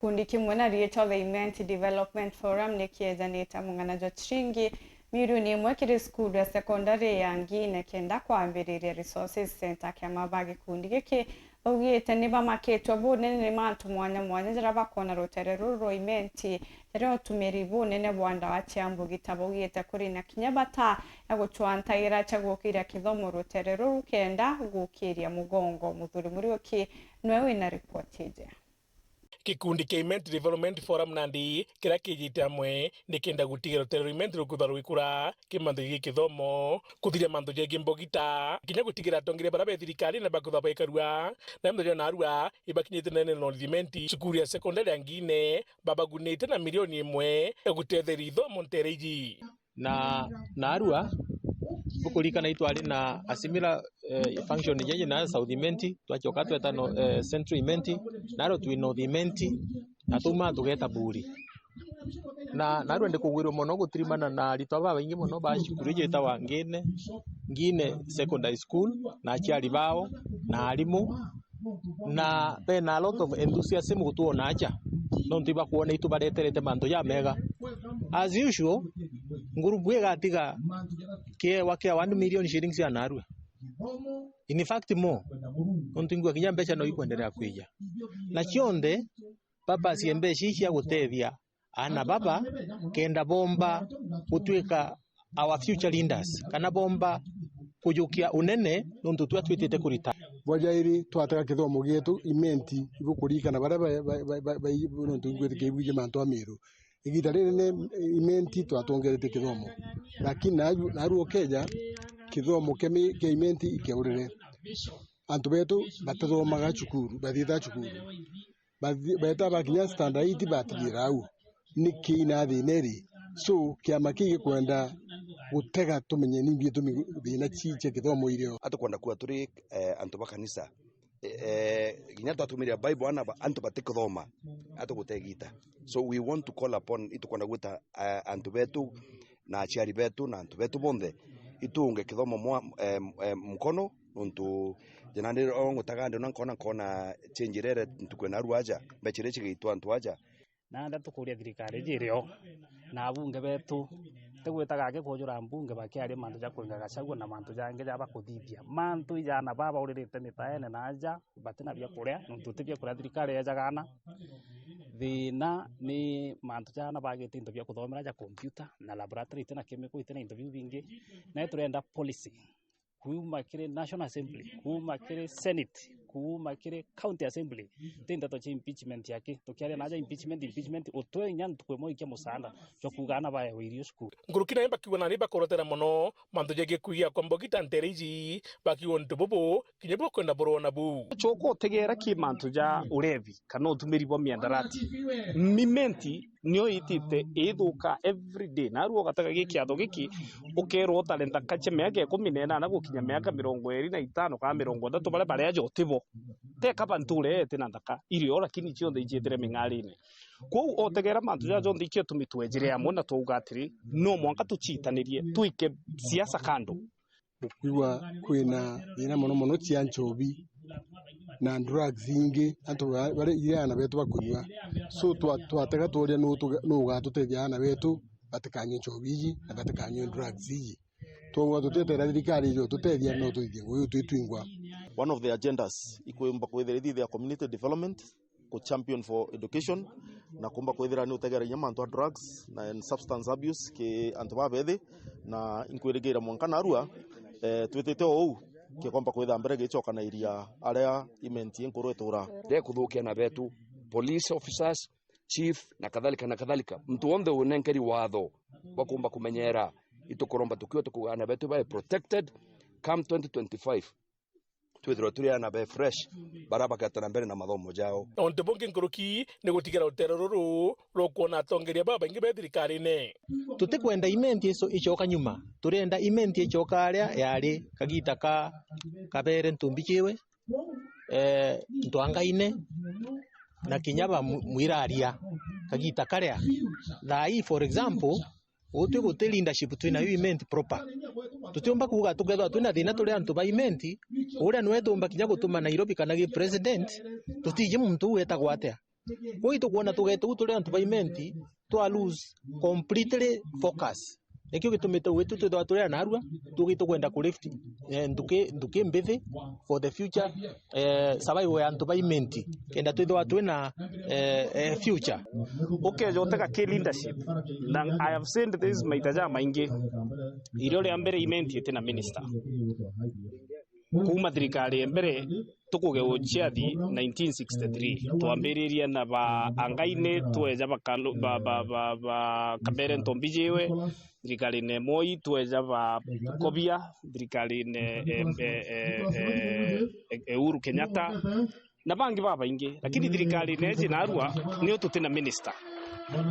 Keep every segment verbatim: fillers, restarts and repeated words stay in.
Gikundi kimwe na riitwa The Imenti Development Forum ni kiejanite mung'ana jwa ciringi milioni imwe kiri cukuru ya sekondari ya Ngine kenda kwambiriria resources center. Kiama ba gikundi giki baugite ni bamakitwe bunene ni mantu mwanya mwanya jaria bakwona rutere ruru rwa Imenti, jaria utumiri bunene bwa ndawa cia mbugi ta baugite kuri na kinya bata ya gucwantagira cia gukiria kithomo rutere ruru kenda gukiria mugongo. Muthuri Muriuki nwe wina ripoti iji. Gikundi kia Imenti Development Forum nandi kiria kijite amwe ni kenda gutigira rutere rwa Imenti rukwithirwa rwikura ki mantu jegii kithomo, kuthiria mantu jegii mbogita, kinya gutigira atongeria baria be thirikarine bakwithirwa baikarua na mantu ja narua ibakinyite nene North Imenti, cukuru ya sekondari ya Ngine babagunite na milioni imwe ya gutetheria ithomo ntere iji. Na narua bukuririkana itwari na a similar, eh, function yenye na South Imenti, twacoka tweta no, eh, Central Imenti, naro twi North Imenti, na tuma tugeta Buri. Na narua ndikugwirwa mono gutirimana na aritwa babaingi mono ba cukuru iji itawa Ngine, Ngine Secondary School, na aciari bao, na arimu, na bena a lot of enthusiasm gutwona aja, nontu ibakwona itubareterete mantu jamega. As usual, ngurubu igatiga kiewa kia one million shillings ya narua. In fact, more. Nontu ingua kinya mbeca no ikwenderea kwija. Na cionthe, purpose ya mbeca ici cia gutethia aana baba, kenda bomba gutwika our future leaders, kana bomba kujukia unene, nontu twa twitite ku retire. Bwa jairi, twatega kithomo gietu, Imenti, ibukuririkana baria ba, ba, ba, ba, ba, nontu ingwitikia ibwiji mantu a Miru. Igita riri ni Imenti twatwongerete kithomo, lakini naru, naru ukeja, kithomo kia mi, kia Imenti ikeurire. Antu betu batathomaga cukuru, bathiitaga cukuru. Bathi-, beeta bakinya standard eight batigira au. Niki ina thina iri? So, kiama kii gikwenda gutega tumenye nimbi itumi thina ci cia kithomo iri o. Atukwenda kuwa turi, eh, antu ba kanisa. Eh, eh, kinya twatumire Bible ana ba, antu batikuthoma, atugutee gita. So, we want to call upon, itukwenda gwita, eh, antu betu na aciari betu na antu betu bonthe, itunge kithomo mwa, eh, eh, mkono, nontu jana ndi o ngutaga ndi ona nkona, nkona change rere ntuku ena aru aja, mbeca iria cigaitwa antu aja. Na nda tukuria thirikari iji iri o, na abunge betu, tigwitaga aki kujura mbunge bakiaria mantu ja kuinga Gachagua na mantu jangi ja bakuthithia. Mantu ijana baba uririte mitaene na aja, batina bia kuria, nontu ti bia kuria thirikari ejaga ana. Thina ni mantu jana bagite into bia kuthomera ja computer, na laboratory itina chemical, itina into biu bingi. Na turenda policy. Kuuma kiri National Assembly, kuuma kiri Senate, kuuma kiri County Assembly. Ti ndeto cia impeachment yaki. Tukiaria na aja impeachment, impeachment, utwe inya ntuku imwe ikia musaanda jwa kuuga ana baewe irio cukuru. Nkuruki nayo bakiuga nani bakorotera mono mantu jegii kugia kwa mbogita ntere iji, bakiuga untu bubu kinya bukwenda burwa nabu. Coka utegera ki mantu ja urevi kana utumiri bwa miandarati. Imenti nio itite ithuka every day. Narua ugataga gi kiatho giki, ukerwa utare nthaka cia miaka ikumi na inana gukinya miaka mirongo iri na itano kana mirongo ithatu, baria baria jo tibo. Teka bantu ureete na nthaka irio, lakini cionthe icietire ming'arine. Kwou otegera mantu jaja jonthe ikio tumi twejire amwe na twauga atiri, no mwanka tuciitanirie, twike siasa kando. Ukwigua kwina thina mono mono cia nchobi na drugs ingi, antu ba, bari, iria aana betu bakunyua. So, twa, twatega turia nu tuga-, nu ugatutethia aana betu batikanyue nchobi iji na batikanyue drugs iji. Twauga tutetera thirikari ijo tutethia, no tuthithie ngugi twitwingwa. One of the agendas ikwimba kwithira ithithia community development, ku champion for education, na kumba kwithira ni utegeragia mantu a drugs na and substance abuse ki antu babethi, na inkwirigira mwanka narua, eh, twitite o uu, kikomba kwithira mbere gicokanairia aria Imenti inkuru itura. Ria kuthukia na betu, police officers, chief, na kadhalika, na kadhalika. Muntu wonthe unenkeri watho bwa kumba kumenyera, itukuromba tukiwa tukuga aana betu bae protected come twenty twenty-five. Twithirwa turi aana be fresh, baria bagatana mbere na mathomo jao. Na untu bungi nkuruki ni gutigera rutere ruru rukwona atongeria babaingi be thirikarine. Tutikwenda Imenti ico-, icoka nyuma. Turenda Imenti icoka aria yari kagita ka Kabere Ntumbi Kiwe, eh, Ntwangaine, na kinya ba Mu-, Mwiraria kagita karia. Thaa ii, for example, Gutwi guti leadership twinayo Imenti proper. Tutiumba kuuga tukethwa twina thina turi antu ba Imenti, uria niwe tuumba kinya gutuma Nairobi kana gi president, tutiji muntu uu etagwa atia. Kwou itukwona tugeeta uu turi antu ba Imenti, twa lose completely focus. Nikio gitumite gwitu twithwa turi a narua, tugi tukwenda ku lift, eh, nthuki, nthuki mbithi for the future, eh, survival ya antu ba Imenti, kenda twithwa twina, eh, eh, future. Ukeja utega ki leadership, na I have said this maita jamaingi, irio ria mbere Imenti itina minister. Kuuma thirikari ya mbere tukuge uciathi nineteen sixty-three, twambiririe na ba Angaine, tweja ba Kalu-, ba, ba, ba, ba Kabere Ntombijiwe, thirikarine ya Moi, tweja ba Kobia, thirikarine, eh, eh, eh, eh, eh, Uhuru Kenyatta, na bangi babaingi, lakini thirikarine eji narua niyo tutina minister.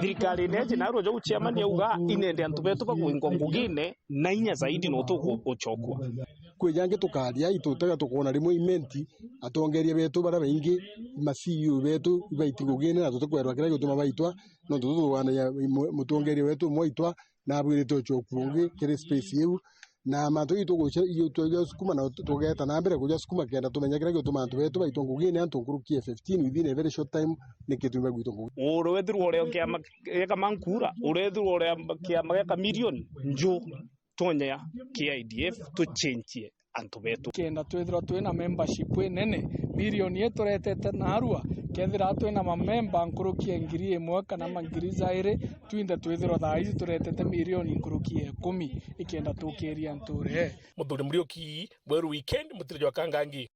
Thirikarine eji narua, jo chairman auga inende antu betu bagwingwa ngugine na inya zaidi no tuguchokua. Kwi jangi tukaria, itutega tukwona rimwe Imenti, atongeria betu baria baingi, ma C E O betu, ibaiti ngugine, na tutikwerwa kiria gituma baitwa, nontu tututhuganagia mu-, mutongeria wetu umwe aitwa, na abwirite uchoku ungi kiri space iu. Na mantu jau tugucia-, ju-, tuja sukuma na tu-, tugeeta na mbere kuja sukuma kenda tumenya kiria gituma antu betu baitwa ngugine, antu nkuruki ya fifteen within a very short time, niki tuma bagwitwa ngugine. Uri wethirwa uri o kiama gia Kamankura, uri wethirwa uri a kiama gia Kamilioni, nju, tonya K I D F, tuchenjie antu betu. Kenda twithirwa twina membership inene, milioni ii turetete narua, kethira twina mamemba nkuruki ya ngiri imwe kana ma ngiri jairi, twinthe twithirwa thaa iji turetete milioni nkuruki ya ikumi, ikenda tukiria nture. Muthuri Muriuki, Weru Weekend, mutiri jwa Kangangi.